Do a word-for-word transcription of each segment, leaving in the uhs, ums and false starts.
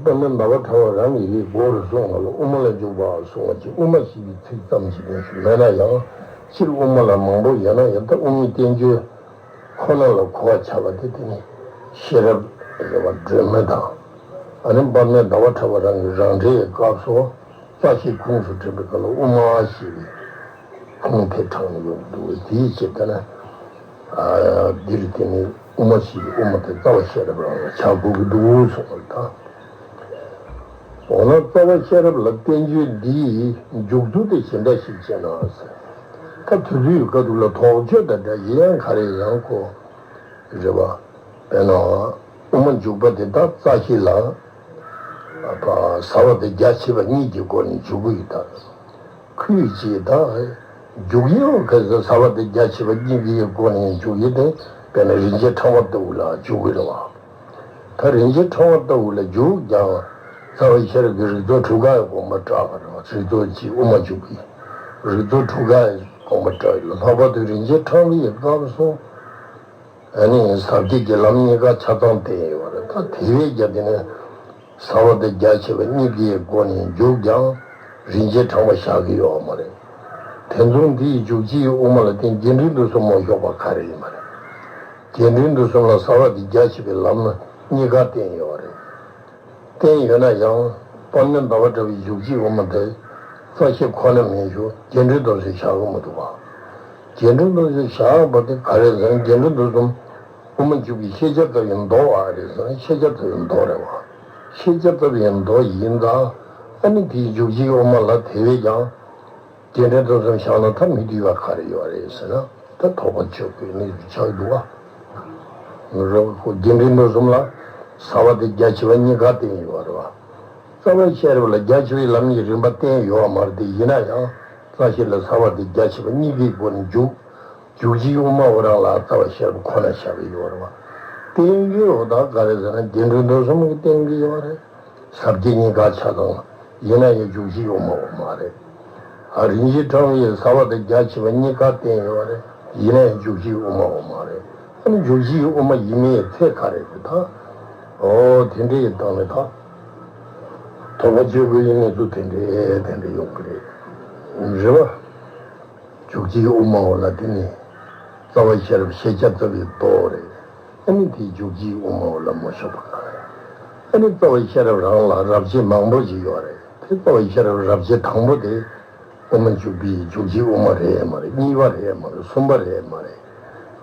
དཔེར་ན་ཟླ་བ་གྲགས་པ་རང་གིས་མགོ་རུ་སོང་བ་ལ་དབུ་མ་ལ་འཇུག་པ་གསུང་བ་ཅིག་དབུ་མ་ཞེས་པའི་ཚིག་ཙམ་ཞིག་ནས་མེད་ན་ཡང་སྤྱིར་དབུ་མ་ལ་མང་པོ་ཡོད་ན་ཡང་ད་དབུ་མའི་བསྟན་བཅོས་ཁོ་ན་ལ་གོ་བ་ཆགས་པ་དེ་དེ་ནི་ཤེས་རབ་རེ་བ་སྒྲོན་མེ་དང་། ཨ་ནི་དཔལ་ལྡན་ཟླ་བ་གྲགས་པ་རང་གི་རང་འགྲེལ་གྱི་སྐབས་སུ་རྩ་ཤེའི་ཁུངས་སུ་དྲན་པའི་སྐབས་ལ་དབུ་མ་ཞེས་པའི་ཁུངས་དེ་དྲངས་ནས་ཡོང་གི་འདུག་དེའི་ཕྱིར་ད་ནི་འདིར་དེ་ནི་དབུ་མ་ཞེས་པའི་དབུ་མ་དེ་རྩ་བ་ཤེས་རབ་རང་ལ་བྱ་དགོས་ཀྱི་འདུག་གསུངས་པ་དང་། འོ་ན་རྩ་བ་ཤེས་རབ་ལ་བསྟན་བཅོས་འདིའི་འཇུག་ཚུལ་དེ་ཇི་འདྲ་ཞིག་བྱས་ན་ཟེར། ད་དུས་ཚོད་ཀྱི་དཀའ་སྡུག་ལ་དོགས་གཅོད་དང་འདྲ་ཡིན་ཡང་ག་རེ་ཡང་ཁོ་རེད་བ། དཔེར་ན་དབུ་མ་འཇུག་པ་དེ་དག་རྩ་ཤེ་ལ་ཟ་བ་དང་རྒྱ་ཆེ་བ་གཉིས་ཀྱི་སྒོ་ནས་འཇུག་གི་ཡོད་ད། ཁོས་ཅི་ད་འཇུག་ཡིན་ག་ཟ་བ་དང་རྒྱ་ཆེ་བ་གཉིས་ཀྱི་སྒོ་ནས་འཇུག་ཡིན་ཏེ་དཔེར་ན་རིན་ཆེན་ཕྲེང་བ་ལྟ་བུ་ལ་འཇུག་གི་རེད་བ། ད་རིན་ཆེན་ཕྲེང་བ་ལྟ་བུ་ལ་འཇུག་ཀྱང་རྩ་བ་ཤེས་རབ་ཀྱི་རིགས་ཚོགས་དྲུག་ཀ་ཡི་དགོངས་པ་བཀྲལ་བ་རེད་བ། རིགས་ཚོགས་ཀྱི་དབུ་མ་འཇུག་པའི་རིགས་ཚོགས་དྲུག་ཀ་ཡི་དགོངས་པ་བཀྲལ་ཡོད་ལ། ལྷག་པར་དུ་རིན་ཆེན་ཕྲེང་བའི་སྐབས་སུ་ཨ་ནི་ཟབ་རྒྱས་ཀྱི་ལམ་གཉིས་ཀ་ཆ་ཚང་བསྟན་ཡོད་རེད། ད་དེ་བས་ཀྱང་དེ་ནི་ཟ་བ་དང་རྒྱ་ཆེ་བ་གཉིས་ཀའི་སྒོ་ནས་འཇུག་ཀྱང་རིན་ཆེན་ཕྲེང་བ་བཞག་གི་ཡོད་མ་རེད། དེ་མཚུངས་འདིའི་འཇུག་བྱེད་ཀྱི་དབུ་མ་ལ་བརྟེན་རྒྱས་འབྲིང་བསྡུས་གསུམ་མ་ཞོག་པ་ག་རེ་ཡིན་མ་རེད། རྒྱས་འབྲིང་བསྡུས་གསུམ་ལ་ཟ་བ་དང་རྒྱ་ཆེ་བའི་ལམ་གཉིས་ཀ་བསྟན་ཡོད་རེད། བསྟན་ཡོད་ན་ཡང་དཔལ་ལྡན་ཟླ་བ་གྲགས་པའི་འཇུག་བྱེད་དབུ་མ་དེ་རྩ་ཤེ་ཁོ་ན་མིན་ཞུ་རྒྱས་འབྲིང་བསྡུས་གསུམ་བཞག་གི་མི་འདུག་བ། རྒྱས་འབྲིང་བསྡུས་གསུམ་བཞག་པ་དེ་ག་རེ་ཟེར་ན་རྒྱས་འབྲིང་བསྡུས་གསུམ་དབུ་མ་འཇུག་པའི་ཤེས་བྱ་ལྟ་བུའི་མདོ་བ་རེད་ཟེར་ན་ཤེས་བྱ་ལྟ་བུའི་མདོ་རེད་བ། ཤེས་བྱ་ལྟ་བུའི་མདོ་ཡིན་ཙང་ཨ་ནི་དེའི་འཇུག་བྱེད་དབུ་མ་ལ་དེ་བས་ཀྱང་རྒྱས་འབྲིང་བསྡུས་གསུམ་བཞག་ན་ད་མི་འདུས་པ་ག་རེ་ཡོད་རེད་ཟེར་ན། ད་དོགས་པ་གཅོད་དགོས་ནི་ཆགས་འདུག་བ། རེད་བ། ཁོ་རྒྱས་འབྲིང་བསྡུས་གསུམ་ལ་ཟ་བ་དང་རྒྱ་ཆེ་བ་གཉིས་ཀ་བསྟན་ཡོད་རེད་བ། རྩ་བ་ཤེས་རབ་ལ་རྒྱ་ཆེ་བའི་ལམ་གྱི་རིམ་པ་བསྟན་ཡོད་མ་རེད་དེ་ཡིན་ན་ཡང་རྩ་ཤེ་ལ་ཟ་བ་དང་རྒྱ་ཆེ་བ་གཉིས་ཀའི་སྒོ་ནས་འཇུག་འཇུག་བྱེད་དབུ་མ་འོ་རང་ལ་རྩ་བ་ཤེས་རབ་ཁོ་ན་བཞག་གི་ཡོད་རེད་བ། བསྟན་གྱི་ཡོད་ད་ག་རེ་ཟེར་ན་རྒྱས་འབྲིང་བསྡུས་གསུམ་གྱི་བསྟན་གྱི་ཡོད་རེད། ཟབ་རྒྱས་གཉིས་ཀ་ཆ་ཚང་། ཡིན་ན་ཡང་འཇུག་བྱེད་དབུ་མ་འོ་མ་རེད། ཨ་རིན་ཆེན་ཕྲེང་བའི་ཟ་བ་དང་རྒྱ་ཆེ་བ་གཉིས་ཀ་བསྟན་ཡོད་རེད། ཡིན་ན་ཡང་འཇུག་བྱེད་དབུ་མ་འོ་མ་རེད། ཨ་ནི་འཇུག་བྱེད་དབུ་མ་ཡིན་མིན་ཚད་ག་རེ་རེད་ད། ཨོ་དེ་འདྲའི་སྟེང་ནས་ད་དོགས་པ་གཅོད་དགོས་ཡིན་ནས་ཚུལ་དེ་འདྲའི་དེ་འདྲ་ཡོང་གི་རེད། རེད་བ། འཇུག་བྱེད་དབུ་མ་འོ་ལ་དེ་ནི་རྩ་བ་ཤེས་རབ་ཤེས་བྱ་ལྟ་བུའི་མདོ་རེད། ཨ་ནི་དེའི་འཇུག་བྱེད་དབུ་མ་འོ་ལ་མ་ཞོག་པ་ག་རེ། ཨ་ནི་རྩ་བ་ཤེས་རབ་རང་ལ་རབ་བྱེད་མང་པོ་ཞིག་ཡོད་རེད། དེ་རྩ་བ་ཤེས་རབ་རབ་བྱེད་དང་པོ་དེ་དབུ་མ་འཇུག་པའི་འཇུག་བྱེད་དབུ་མ་རེད་མ་རེད། གཉིས་པ་རེད་མ་རེད། གསུམ་པ་རེད་མ་རེད།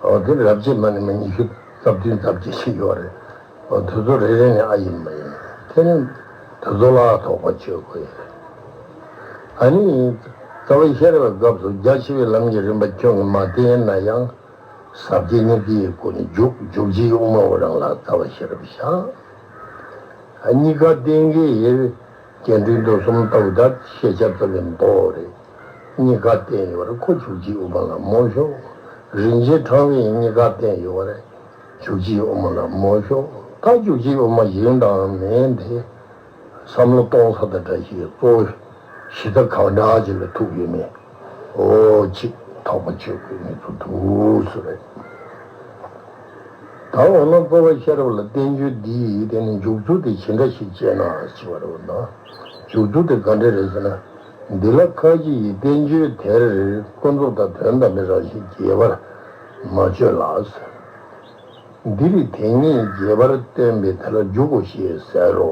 འོ་དེ་རབ་བྱེད་མ་ནི་མ་ཉི་ཤུ་རྩ་བདུན་རྩ་བརྒྱད་ཞིག་ཡོད་རེད། འོ་དེ་ཚོ་རེ་རེ་ནས་ཨ་ཡིན་མ་ཡིན་དེ་ནི་དེ་ཚོ་ལ་དོགས་པ་གཅོད་དགོས་ཡོད་རེད། ཨ་ནི་རྩ་བ་ཤེས་རབ་སྐབས་སུ་རྒྱ་ཆེ་བའི་ལམ་གྱི་རིམ་པ་ཁྱོན་ནས་མ་བསྟན་ན་ཡང་། ཟབ་རྒྱས་གཉིས་ཀའི་སྒོ་ནས་འཇུག་འཇུག་བྱེད་དབུ་མ་འོ་རང་ལ་རྩ་བ་ཤེས་རབ་བཞག་གཉིས་ཀ་བསྟན་གྱི་ཡོད། རྒྱས་འབྲིང་བསྡུས་གསུམ་ལྟ་བུ་དག་ཤེས་བྱ་ལྟ་བུའི་མདོ་རེད། གཉིས་ཀ་བསྟན་ཡོད་རེད། ཁོ་འཇུག་བྱེད་དབུ་མ་ལ་མ་ཞོག་རིན་ཆེན་ཕྲེང་བའི་གཉིས་ཀ་བསྟན་ཡོད་རེད། འཇུག་བྱེད་དབུ་མ་ལ་མ་ཞོག་ད་འཇུག་བྱེད་དབུ་མ་ཡིན་དང་མིན་དེ། བསམ་བློ་གཏོང་ས་དང་འདྲ་ཞིག་གཙོ་བོ་གཞི་རྩ་གང་འདྲ་ཅིག་ལ་ཐུག་ཡོད་མེད། ཨོ་ཅིག་དོགས་པ་གཅོད་དགོས་ནི་ཚོ་འདུག་སུ་རེད། ད་འོ་ན་རྩ་བ་ཤེས་རབ་ལ་བསྟན་བཅོས་འདི་ཡིས་དེ་ནི་འཇུག་ཚུལ་དེ་ཇི་འདྲ་ཞིག་བྱས་ན་ཞེས་པ་རེད་ན། འཇུག་ཚུལ་དེ་ག་འདྲ་རེད་ཟེར་ན། འདི་ལ་ཁ་ཅིག་ཡིས་བསྟན་བཅོས་དེར་ཀུན་རྫོབ་དང་དོན་དམ་པའི་རང་བཞིན་རྒྱས་པར་མ་བརྗོད་ལ། འདིར་དེ་ཉིད་རྒྱས་པར་སྟོན་པའི་དེ་ལ་འཇུག་གོ་ཞེས་ཟེར་རོ།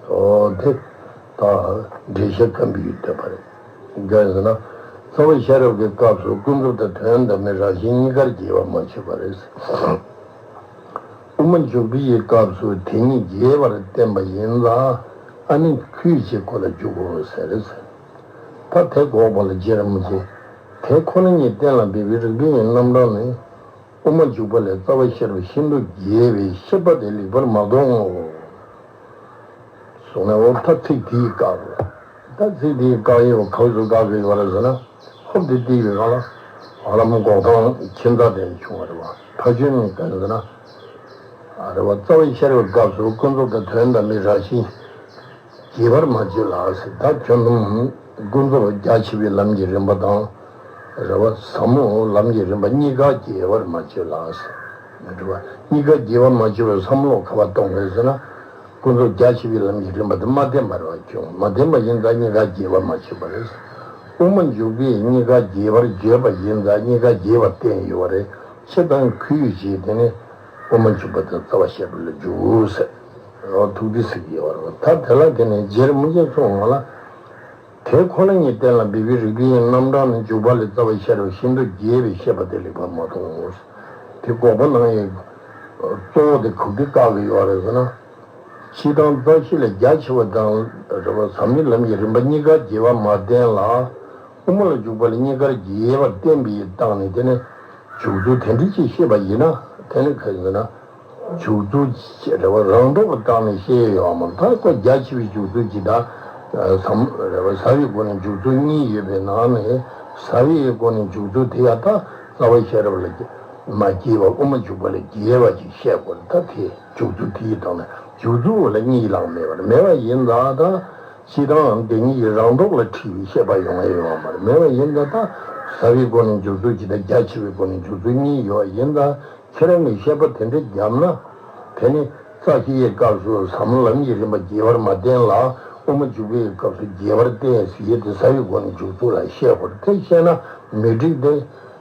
ཨོ་དེ་ད་འགྲེལ་བཤད་སྐམ་པོ་ཡོད་བསྡད་པ་རེད། གང་ཡིན་ཟེར་ན། རྩ་བ་ཤེས་རབ་ཀྱི་སྐབས་སུ་ཀུན་རྫོབ་དང་དོན་དམ་པའི་རང་བཞིན་གཉིས་ཀར་རྒྱས་པར་མ་བརྗོད་པ་རེད། དབུ་མ་འཇུག་པའི་སྐབས་སུ་དེ་ཉིད་རྒྱས་པར་བསྟན་པ་ཡིན་ལ། ཨ་ནི་ཁུལ་བྱེད་ཁོ་ལ་འཇུག་གོ་ཟེར་རེད། ད་དེ་འགོག་པ་ལ་རྗེ་རིན་པོ་ཆེ། དེ་ཁོ་ན་ཉིད་གཏན་ལ་འབེབས་པའི་རིགས་པའི་རྣམ་གྲངས་ནི། དབུ་མ་འཇུག་པ་ལས་རྩ་བ་ཤེས་རབ་ཤིན་ཏུ་རྒྱས་པའི་ཤེས་པ་དེ་ལེགས་པར་མ་མཐོང་ངོ་། གསུངས་ནས་འོ་ད་ཚིག་དེའི་བཀག་རེད། ད་ཚིག་དེའི་བཀག་ཡས་ག་ཚོད་བཀག་གི་ཡོད་རེད་ཟེར་ན། ཧོབ་དེ་བལྟས་པའི་སྒང་ལ་ཧ་ལམ་འགོག་སྟངས་ཁྱིམ་བདག་དེ་བྱུང་བ་རེད་བ། ཕ་ཆོས་ནི་ག་རེ་ཟེར་ན། ཨ་རེད་བ། རྩ་བའི་ཤེས་རབ་སྐབས་སུ་ཀུན་རྫོབ་དང་དོན་དམ་པའི་རང་བཞིན་རྒྱས་པར་མ་བརྗོད་ལ་ཟེར། ད་ཁྱོད་རྣམས་ཀུན་རྫོབ་རྒྱ་ཆེ་བའི་ལམ་གྱི་རིམ་པ་དང་། རེད་བ། ཟབ་མོ་ལམ་གྱི་རིམ་པ་གཉིས་ཀ་རྒྱས་པར་མ་བརྗོད་ལ་ཟེར། རེད་བ། གཉིས་ཀ་རྒྱས་པར་མ་བརྗོད་པའི་བསམ་བློ་ག་པར་གཏོང་དགོས་ཟེར་ན། ཀུན་རྫོབ་རྒྱ་ཆེ་བའི་ལམ་གྱི་རིམ་པ་དེ་མ་བསྟན་པར་བ་ཁྱོད་མ་བསྟན་པ་ཡིན་ཙང་གཉིས་ཀ་རྒྱས་པ་མ་ཆོད་པ་རེད། དབུ་མ་འཇུག་པས་གཉིས་ཀ་རྒྱས་པར་བརྗོད་པ་ཡིན་ཙང་གཉིས་ཀ་རྒྱས་པ་བསྟན་ཡོད་པ་རེད། ཕྱིར་དང་གུས་བྱས་དེ་ནས་དབུ་མ་འཇུག་པ་དང་རྩ་བ་ཤེས་པ་ལ་འཇུག་ཟེར། ཐུགས་རྗེ་ཟེར་གྱི་ཡོད་པ་རེད། ད་དེ་ལ་དེ་ནས་རྗེ་རིན་པོ་ཆེ་གསུངས་པ་ལ། དེ་ཁོ་ན་ཉིད་གཏན་ལ་འབེབས་པའི་རིགས་པའི་རྣམ་གྲངས་ནི་འཇུག་པ་ལས་རྩ་བ་ཤེས་རབ་ཤིན་ཏུ་རྒྱས་པའི་ཤེས་པ་དེ་ལེགས་པར་མ་མཐོང་ངོ་། དེ་འགོག་པ་ནང་ཡི་གཙོ་བོ་དེ་གུག་དེ་བཀག་གི་ཡོད་རེད་ཟེར་ན། སྤྱིར་བཏང་རྩ་ཤེ་ལས་རྒྱ་ཆེ་བ་དང་རེད་པ། ཟབ་མོའི་ལམ་གྱི་རིམ་པ་གཉིས་ཀ་རྒྱས་པ་མ་བསྟན་ལ། དབུ་མ་ལ་འཇུག་པ་ལས་གཉིས་ཀར་རྒྱས་པ་བསྟན་པའི་སྟེང་ནས་དེ་ནི་འཇུག་ཚུལ་དེ་འདྲ་ཅིག་ཤེས་པ་ཡིན་ན་དེ་ནི་ག་རེ་ཟེར་ན། འཇུག་ཚུལ་རེད་པ། རང་ལྡོག་གི་སྟེང་ནས་བཤད་ཡོད་མ་རེད། ད་ཁོ་རྒྱ་ཆེ་བའི་འཇུག་ཚུལ་གྱི་ད་ཟབ་རེད་པ། ཟབ་པའི་སྒོ་ནས་འཇུག་ཚུལ་གཉིས་ཡོད་པའི་ནང་ནས་ཟབ་པའི་སྒོ་ནས་འཇུག་ཚུལ་དེ་ཡང་ད་རྩ་བ་ཤེས་རབ་ལ་མ་རྒྱས་པ་དབུ་མ་འཇུག་པ་ལ་རྒྱས་པ་ཅིག་བཤད་དགོས་རེད། ད་དེ་འཇུག་ཚུལ་དེའི་སྟེང་ནས་འཇུག་ཚུལ་ལ་གཉིས་ལྷག་མེད་པ་རེད། མེད་པ་ཡིན་ཙང་ད་སྤྱིར་བཏང་དེ་གཉིས་ཀྱི་རང་ལྡོག་ལ་འཁྲིལ་བའི་བཤད་པ་ཡོང་ཡ་ཡོད་མ་རེད། མེད་པ་ཡིན་ཙང་ད་ཟབ་པའི་སྒོ་ནས་འཇུག་ཚུལ་གཅིག་དང་རྒྱ་ཆེ་བའི་སྒོ་ནས་འཇུག་ཚུལ་གཉིས་ཡོད་པ་ཡིན་ཙང་། ཁྱེད་རང་གིས་བཤད་པ་དེ་འདྲ་བརྒྱབ་ན། དེ་ནི་རྩ་ཤེ་ཡི་སྐབས་སུ་ཟབ་མོ་ལམ་གྱི་རིམ་པ་རྒྱས་པར་མ་བསྟན་ལ། དབུ་མ་འཇུག་པའི་སྐབས་སུ་རྒྱས་པར་བསྟན་ཟེར་ཡས་དེ་ཟབ་པའི་སྒོ་ནས་འཇུག་ཚུལ་ལ་བཤད་དགོས་རེད། དེ་བཤད་ན་མི་འགྲིག་སྟེ།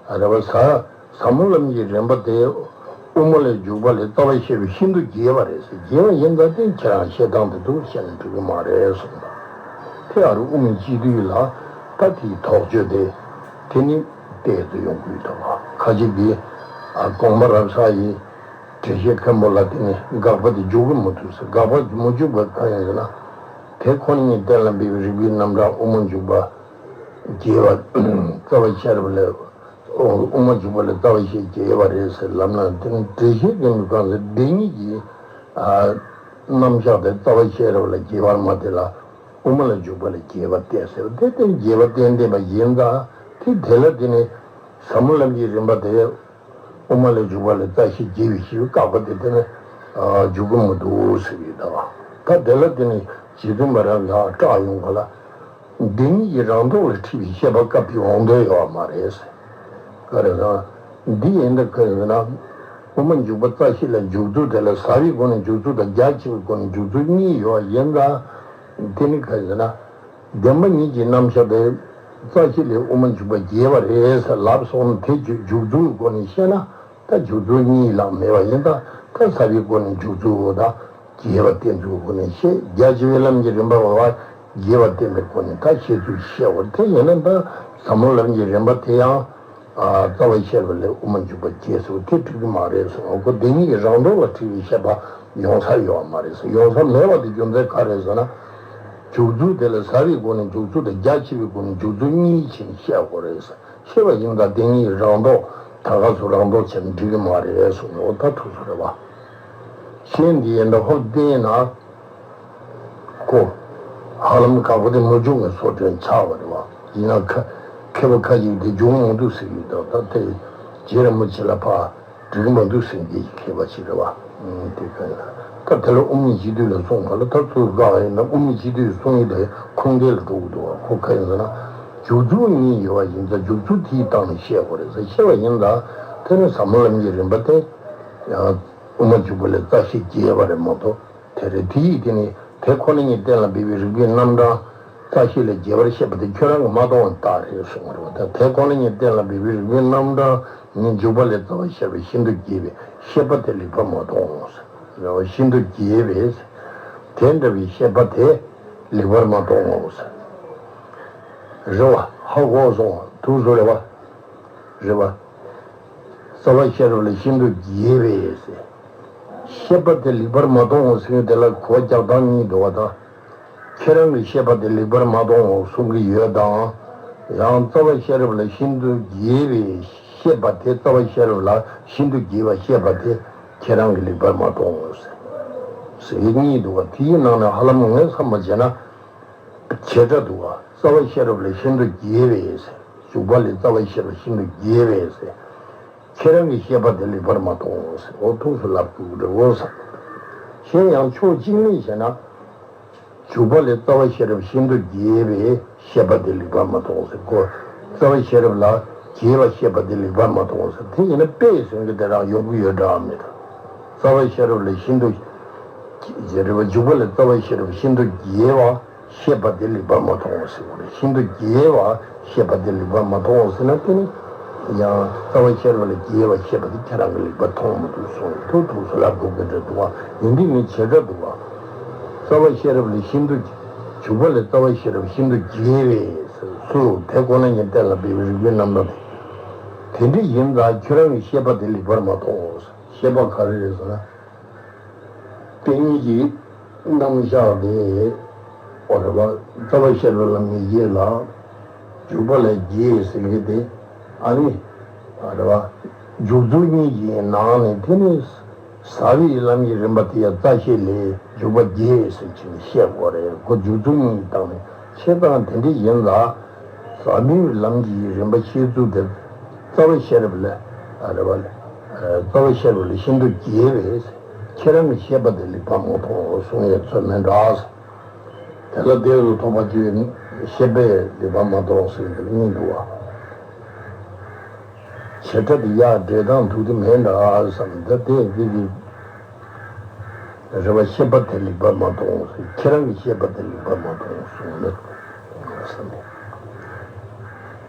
རེད་པ། ཟབ་ཟབ་མོ་ལམ་གྱི་རིམ་པ་དེ་དབུ་མ་ལས་འཇུག་པ་ལས་རྩ་བ་ཤེས་པ་ཤིན་ཏུ་རྒྱས་པ་རེད་ཟེར། རྒྱས་པ་ཡིན་ཙང་དེ་ཁྱེད་རང་བཤད་སྟངས་དེ་འདུག་བཤད་ན་འགྲིག་གི་མ་རེད་གསུངས་པ། དེ་ཨ་རུ་དབུ་མའི་སྤྱི་དོན་ལ་ད་དེའི་དོགས་གཅོད་དེ་དེ་ནི་ཏོག་ཙམ་ཡོང་གི་འདུག་ཁ་ཅིག་གིས་ཨ་དགོངས་པ་རབ་གསལ་ཡི་འགྲེལ་བཤད་མཁན་པོ་ལ་དེ་ནི་དགག་པ་དེ་འཇུག་གི་མི་འདུག་ཟེར། དགག་པ་མི་འཇུག་པ་གང་ཡིན་ཟེར་ན། དེ་ཁོ་ན་ཉིད་གཏན་ལ་འབེབས་པའི་རིགས་པའི་རྣམ་གྲངས་དབུ་མ་འཇུག་པ་རྒྱས་པ་རྩ་བ་ཤེས་རབ་ལས། དབུ་མ་འཇུག་པ་ལས་རྩ་བ་ཤེས་རྒྱས་པ་རེད་ཟེར་ལབ་ན། དེ་ནི་འགྲེལ་བཤད་མཁན་པོ་གང་ཟེར། བདེན་གཉིས་ཀྱི་ཨ་རྣམ་གཞག་དེ་རྩ་བ་ཤེས་རབ་ལ་རྒྱས་པར་མ་བསྟན་ལ། དབུ་མ་ལ་འཇུག་པ་ལ་རྒྱས་པ་བསྟན་ཟེར་བ་དེ་དེ་རྒྱས་པ་བསྟན་བསྟན་པ་ཡིན་ཙང་། དེ་དེ་ལ་དེ་ནི་ཟབ་མོ་ལམ་གྱི་རིམ་པ་དེ་དབུ་མ་ལ་འཇུག་པ་ལ་རྩ་ཤེ་རྒྱས་པའི་ཞེས་པའི་བཀག་པ་དེ་དེ་ནི་ཨ་འཇུག་གི་མི་འདུག་ཟེར་གྱི་འདུག་ད་དེ་ལ་དེ་ནི་རྗེ་བཙུན་མ་རང་ལ་སྐྲག་ཡོང་ག་ལ། འདི་ཉིད་ཀྱི་རང་ལྡོག་ལ་འཁྲིལ་བའི་བཤད་པ་སྐབས་དེ་འོང་འདོད་ཡོད་པ་མ་རེད། ག་རེ་ཟེར་ན། འདི་ཡིན་ད་ག་རེ་ཟེར་ན། དབུ་མ་འཇུག་པ་རྩ་ཤེ་ལ་འཇུག་ཚུལ་དེ་ལ་ཟབ་པའི་སྒོ་ནས་འཇུག་ཚུལ་དང་རྒྱ་ཆེ་བའི་སྒོ་ནས་འཇུག་ཚུལ་གཉིས་ཡོད་པ་ཡིན་ཙང་། དེ་ནི་ག་རེ་ཟེར་ན། བདེན་པ་གཉིས་ཀྱི་རྣམ་གཞག་དེ་རྩ་ཤེ་ལས་དབུ་མ་འཇུག་པ་རྒྱས་པ་རེད་ཟེར་ལབ་སོང་ན། དེ་འཇུག་འཇུག་ཚུལ་སྒོ་ནས་བཤད་ན། ད་འཇུག་ཚུལ་གཉིས་ལྷག་མེད་པ་ཡིན་ད། ད་ཟབ་པའི་སྒོ་ནས་འཇུག་ཚུལ་དང་། རྒྱས་པ་བསྟན་ཚུལ་སྒོ་ནས་བཤད། རྒྱ་ཆེ་བའི་ལམ་གྱི་རིམ་པ་བ་རྒྱས་པ་བསྟན་པའི་སྒོ་ནས་ད་བཤད་ཚུལ་བཤད་དགོས། དེ་ཡིན་ན་ད་ཟབ་མོ་ལམ་གྱི་རིམ་པ་དེ་ཡང་ཨ་རྩ་བ་ཤེས་རབ་ལས་དབུ་མ་འཇུག་པ་རྒྱས་ཟེར་བ་དེ་འགྲིག་གི་མ་རེད་གསུངས། ཁོ་དེ་གཉིས་ཀྱི་རང་ལྡོག་ལ་འཁྲིལ་བའི་བཤད་པ་ཡོང་ས་ཡོད་པ་མ་རེད་ཟེར། ཡོང་ས་མེད་པ་དེ་རྒྱུ་མཚན་ག་རེ་ཟེར་ན། འཇུག་ཚུལ་དེ་ལ་ཟབ་པའི་སྒོ་ནས་འཇུག་ཚུལ་དང་རྒྱ་ཆེ་བའི་སྒོ་ནས་འཇུག་ཚུལ་གཉིས་བྱས་ནས་བཤད་དགོས་རེད་ཟེར། ཤེས་པ་ཡིན་ད་དེ་གཉིས་རང་ལྡོག་ད་ག་སུ་རང་ལྡོག་བྱས་ན་འགྲིག་གི་མ་རེད་གསུངས། འོ་ད་ཐུགས་སུ་རེད་བ། གཞན་འདི་ཡིན་ད་ཧོབ་བལྟས་ན། ཁོ་ཧ་ལམ་དགག་པ་དེ་མི་འཇུག་ངས་སོ་བྲོན་ཆགས་པ་རེད་བ། ཡིན་ན་ཁ་མཁས་པ་ཁ་ཅིག་དེ་འཇུག་མི་འདུག་ཟེར་གྱི་འདུག་ད་དེ་རྗེ་རིན་པོ་ཆེ་ལ་ཕ། འགྲིག་མ་འདུག་ཟེར་མཁན་གྱི་མཁས་པ་ཞིག་རེད་བ། ཨང་། དེ་ག་ད་དེ་ལ་དབུ་མའི་སྤྱི་དོན་ལ་གསུངས་པ་ལ་ད་ཚུར་དགག་ཡིན་ན། དབུ་མའི་སྤྱི་དོན་གསུང་ཡིན་ད་ཁུངས་འདེད་ལ་འགྲོ་གི་འདུག་བ། ཁོ་ག་ཡིན་ཟེར་ན། འཇུག་ཚུལ་གཉིས་ཡོད་པ་ཡིན་ཙང་འཇུག་ཚུལ་དེའི་སྟེང་ནས་བཤད་དགོས་རེད་ཟེར། བཤད་པ་ཡིན་ད་དེ་ནི་ཟབ་མོ་ལམ་གྱི་རིམ་པ་དེ་ཡང་དབུ་མ་འཇུག་པ་ལས་རྩ་ཤེ་རྒྱས་པ་རེད་མ་གཏོགས། དེ་རེད། དེ་ཡིས་དེ་ནི་དེ་ཁོ་ན་ཉིད་གཏན་ལ་འབེབས་པའི་རིགས་པའི་རྣམ་གྲངས་རྩ་ཤེ་ལས་རྒྱས་པར་བཤད་པ་དེ་ཁྱོད་རང་གིས་མ་མཐོང་བའི་རྟགས་རེད་གསུངས་པ་རེད་བ། ད་དེ་ཁོ་ན་ཉིད་གཏན་ལ་འབེབས་པའི་རིགས་པའི་རྣམ་གྲངས་ནི་འཇུག་པ་ལས་རྩ་བ་ཤེས་རབ་ཤིན་ཏུ་རྒྱས་པའི་ཤེས་པ་དེ་ལེགས་པར་མ་མཐོང་ངོ་ཟེར། རེད་བ། ཤིན་ཏུ་རྒྱས་པའི་དེ་འདྲ་བའི་ཤེས་པ་དེ་ལེགས་པར་མ་མཐོང་ངོ་ཟེར། རེད་བ། ཧ་གོ་སོང་བ། ཐུགས་སུ་རེད་བ། རེད་བ། རྩ་བ་ཤེས་རབ་ལས་ཤིན་ཏུ་རྒྱས་པའི་ཟེར། ཤེས་པ་དེ་ལེགས་པར་མ་མཐོང་ངོ་ཟེར་དེ་ལ་གོ་རྒྱག་སྟངས་གཉིས་འདུག་བ་དང་། ཁྱེད་རང་གི་ཤེས་པ་དེ་ལེགས་པར་མ་མཐོང་ངོ་གསུང་གི་ཡོད་དང་། ཡང་རྩ་བ་ཤེས་རབ་ལ་ཤིན་ཏུ་རྒྱས་པའི་ཤེས་པ་དེ། རྩ་བ་ཤེས་རབ་ལ་ཤིན་ཏུ་རྒྱས་པ་ཤེས་པ་དེ་ཁྱེད་རང་གིས་ལེགས་པར་མ་མཐོང་ངོ་ཟེར། ཟེར་གཉིས་འདུག་བ། དེའི་ནང་ནས་ཧ་ལམ་ངས་བསམ་པ་བྱས་ན། བྱེ་བྲག་ཏུ་བ། རྩ་བ་ཤེས་རབ་ལས་ཤིན་ཏུ་རྒྱས་པའི་ཟེར། འཇུག་པ་ལས་རྩ་བ་ཤེས་རབ་ཤིན་ཏུ་རྒྱས་པའི་ཟེར། ཁྱེད་རང་གི་ཤེས་པ་དེ་ལེགས་པར་མ་མཐོང་ངོ་ཟེར། འོ་ཐུགས་སུ་ལབ་དགོས་རེད་འོ་ཟེར། གཞན་ཡང་ཕྱོགས་གཅིག་ནས་བཤད་ན། འཇུག་པ་ལས་རྩ་བ་ཤེས་རབ་ཤིན་ཏུ་རྒྱས་པའི་ཤེས་པ་དེ་ལེགས་པར་མ་མཐོང་ཟེར། ཁོ་རྩ་བ་ཤེས་རབ་ལ་རྒྱས་པ་ཤེས་པ་དེ་ལེགས་པར་མ་མཐོང་ཟེར། དེ་ཡིན་ན་དཔེ་ཟེར་གྱི་དེ་རང་ཡོང་གི་ཡོད་འདྲ་མེད། རྩ་བ་ཤེས་རབ་ལས་ཤིན་ཏུ། རེད་བ། འཇུག་པ་ལས་རྩ་བ་ཤེས་རབ་ཤིན་ཏུ་རྒྱས་པ་ཤེས་པ་དེ་ལེགས་པར་མ་མཐོང་ཟེར་བ་རེད། ཤིན་ཏུ་རྒྱས་པ་ཤེས་པ་དེ་ལེགས་པར་མ་མཐོང་ཟེར་ན། དེ་ནི་ཡང་རྩ་བ་ཤེས་རབ་ལས་རྒྱས་པ་ཤེས་པ་དེ་ཁྱེད་རང་གིས་ལེགས་པར་མཐོང་མི་འདུག་གསུངས། ཐུག་ཐུག་སུ་ལ་འགྲོ་གི་འདྲ་འདུག་བ། ཡིན་དུས་ངས་བྱེ་བྲག་འདུག་བ། རྩ་བ་ཤེས་རབ་ལས་ཤིན་ཏུ། འཇུག་པ་ལས་རྩ་བ་ཤེས་རབ་ཤིན་ཏུ་རྒྱས་པས་སུ། དེ་ཁོ་ན་ཉིད་གཏན་ལ་འབེབས་པའི་རིགས་པའི་རྣམ་གྲངས་དེ། དེ་འདྲ་ཡིན་ཙང་ཁྱོད་རང་གི་ཤེས་པ་དེ་ལེགས་པར་མ་མཐོང་། ཤེས་པ་ག་རེ་རེད་ཟེར་ན། དེ་གཉིས་ཀྱི་རྣམ་གཞག་དེ། འོ་རེད་བ། རྩ་བ་ཤེས་རབ་ལ་མི་རྒྱས་ལ། འཇུག་པ་ལས་རྒྱས་ཟེར་གྱི་དེ། ཨ་ནི། འོ་རེད་བ། འཇུག་ཚུལ་གཉིས་ཀྱི་ནང་ནས་དེ་ནི། ཟབ་པའི་ལམ་གྱི་རིམ་པ་དེ་ཡང་རྩ་ཤེ་ལས་འཇུག་པ་རྒྱས་ཟེར་གྱི་བཤད་དགོས་རེད། ཁོ་འཇུག་ཚུལ་གཉིས་ཀྱི་སྟེང་ནས་བཤད་སྟངས་དེ་འདྲ་ཡིན་ལ། ཟབ་མོའི་ལམ་གྱི་རིམ་པ་བཤད་ཚུལ་དེ། རྩ་བ་ཤེས་རབ་ལས། རེད་བ། རྩ་བ་ཤེས་རབ་ལས་ཤིན་ཏུ་རྒྱས་པས། ཁྱེད་རང་གི་ཤེས་པ་དེ་ལེགས་པར་མ་མཐོང་གསུང་ཡས་ཚོད་མེད་འདྲ། དེ་ལ་དེ་རུ་ཐོགས་པ་ཆོས་ཤེས་པས་ལེགས་པར་མ་མཐོང་ཟེར་གྱི་གཉིས་འདུག་བ། བྱེ་བྲག་དེ་ཡར་འགྲེལ་སྟངས་འདུག་དེ་མེད་འདྲ་བསམ། ད་དེ་དེ་གི་རེད་བ། ཤེས་པ་དེ་ལེགས་པར་མ་མཐོང་ཟེར། ཁྱེད་རང་གི་ཤེས་པ་དེ་ལེགས་པར་མ་མཐོང་གསུངས་ནས་བསམ།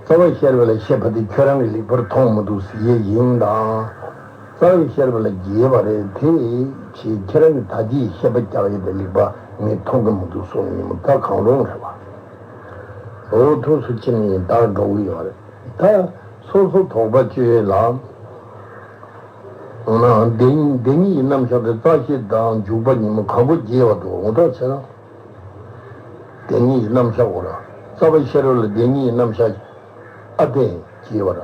རྩ་བ་ཤེས་རབ་ལ་ཤེས་པ་དེ་ཁྱོད་རང་གིས་ལེགས་པར་མཐོང་མི་འདུག་ཟེར་ཡས་ཡིན་དང་། རྩ་བའི་ཤེས་རབ་ལ་རྒྱས་པ་རེད། དེ་ཕྱིར་ཁྱེད་རང་གི་ད་ལྟའི་ཤེས་པ་རྒྱག་ཡས་དེ་ལེགས་པ་ངས་མཐོང་གི་མི་འདུག་གསུངས་ཡིན་མོད། ད་གང་རུང་རེད་བ། འོ་ཐུགས་སུ་ཆེ་ནས་ད་འགྲོ་གི་ཡོད་རེད། ད་སོ་སོ་དོགས་པ་གཅོད་ལ། འོ་ན་བདེན་བདེན་གཉིས་ཀྱི་རྣམ་གཞག་དེ་རྩ་ཤེ་དང་འཇུག་པ་གཉིས་མོ་གང་པོ་རྒྱས་པ་འདུག་འོ་ཐག་ཆོད་ན། བདེན་གཉིས་ཀྱི་རྣམ་གཞག་འོ་ར། རྩ་བ་ཤེས་རབ་ལ་བདེན་གཉིས་ཀྱི་རྣམ་གཞག་ཨ་བདེན་རྒྱས་པ་ར།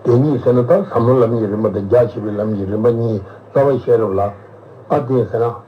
བདེན་གཉིས་ཟེར་ན་ད་ཟབ་མོ་ལམ་གྱི་རིམ་པ་དང་རྒྱ་ཆེ་བའི་ལམ་གྱི་རིམ་པ་གཉིས། རྩ་བ་ཤེས་རབ་ལ་ཨ་བདེན་ཟེར་ན།